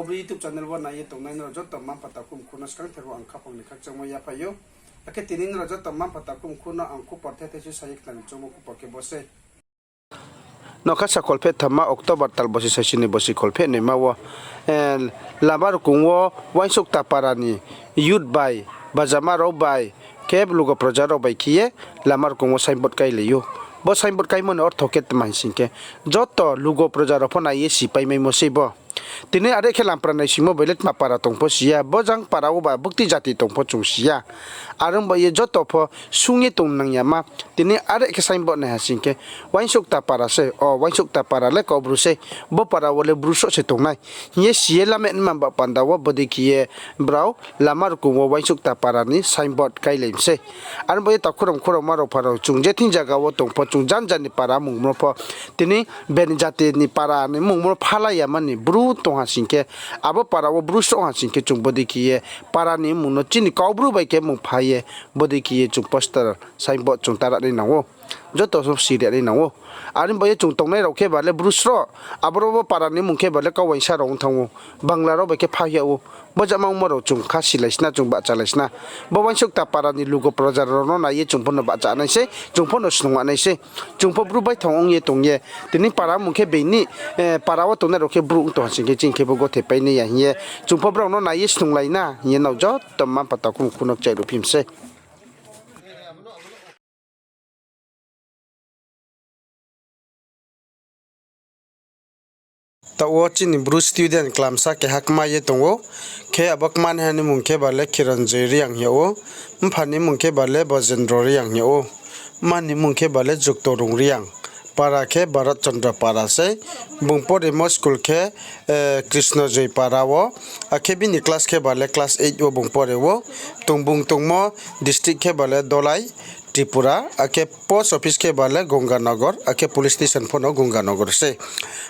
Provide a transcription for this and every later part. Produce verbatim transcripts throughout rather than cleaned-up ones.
Bru YouTube channel wo nai ye tongnai nrao joto mma-mpha takhu mkhu no skangther wo ang khaphang ni khakchangmo yaphai ou. Akhe tini nrao joto mma-mpha takhu mkhu no ang khupor the the se sa ye khnari choungmo khupor khe bo sei. Nokha sa kholpheh thamma October tal bosi saisi ni bosi kholpheh noima wo, eh, lama rukung wo Uaingsouhkta para ni youth bai, bajama rao bai, khe lugo proja rao bai khe ye lama rukung wo signboard kailai ou. Bo signboard kaimo ni ortho khe tma hing sing khe, joto lugo proja rao pho nai ye sipaimaimo sei bo. Tini are khe lampra naisingmo bai le tma para tong pho si ya, bo jang para wo ba bukti jati tong pho chung si ya. Are ong ba ye joto pho sung ye tong nang ya ma. Tini are khe signboard nai ha sing khe, Uaingsouhkta para se, o Uaingsouhkta para le Kaubru sei, bo para wo le Bru sroh se tongnai hing ye si ye lame nma ba panda wo bodei khe ye brao lama rukung wo Uaingsouhkta para ni signboard kailai mi sei. Are ong ba ye takhu rao mkhu rao ma rao pha rao, chung je thing zaga wo tong pho, chung janja ni para mungmo pho, tini beni jati ni para ni mungmo phalai ya mani Bru tong ha sing khe, abo para wo Bru sroh ha sing khe chung bodei khe ye para ni mung no chini Kaubru bai khe mung pha ye bodei khe ye chung poster signboard chung tara nai nang ou. Joto siri nai nang ou. Are ong ba ye chung tongnai rao khe ba le Bru sroh, aboro bo para ni mung khe ba le Kauwaingsa rao ong thanng ou, Bangla rao bai khe pha yag ou. Bo jama ongmo rao chung kha silai sna, chung bahchalai sna. Bo Uaingsouhkta para ni lugo proja rao no nai ye chung pho no bahcha nai sei, chung pho no snung nai sei. Chung pho Bru baithang ong ye tong ye, tini para mung khe being ni, eh, para wo tongnai rao khe Bru ong tong ha sing khe chini khe bo gothe pai nai ya hing ye, chung pho brao no nai ye snunglai na hing ye nrao joto mma-mpha takhu mkhu no kchai ruhphi mi sei. Taoh wo chini Bru student klamsa keha kma ye tong ou, khe abo kmanaiha ni mung khe ba le Khironjoy Reang hing yag ou, mpha ni mung khe ba le Bojendro Reang hing yag ou, mma ni mung khe ba le Juktorung Reang, para khe Bharat Chandra para sei, bung poremo school khe, eh, Krishnajoy para wo, akhe bini class khe ba le class eight wo bung pore ou, tong bung tongmo district khe ba le Dholai, Tripura, akhe post office khe ba le Ganganagar, akhe police station pho no Ganganagar sei.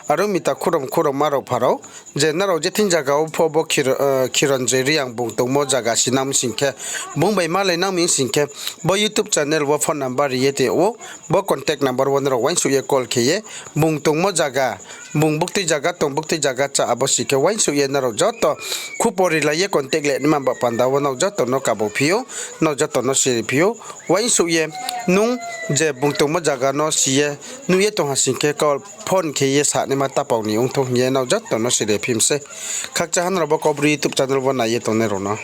Are ong mi takhu rao mkhu rao ma rao pha rao, je nrao je thing zaga wo pho bo Khir-, eh, Khironjoy Reang bung tongmo zaga sinang mi sing khe, bung bai malai nang mi sing khe, bo YouTube channel wo phone number ri ye tong ou, bo contact number wo nrao uaingsouh ye call khe ye, bung tongmo zaga, bung buktui zaga tong, buktui zaga cha abo si khe uaingsouh ye nrao joto khupor rilai ye contact le nma ba panda wo nrao joto no kabo phi ou, nrao joto no siri phi ou, uaingsouh ye nung je bung tongmo zaga no si ye nuh ye tong ha sing khe call phone khe ye sanaima tapao ni ong thou hing ye nrao joto no siri phi mi sei. Khakchang ha nrao bo Kaubru YouTube channel wo nai ye tongnai rao no.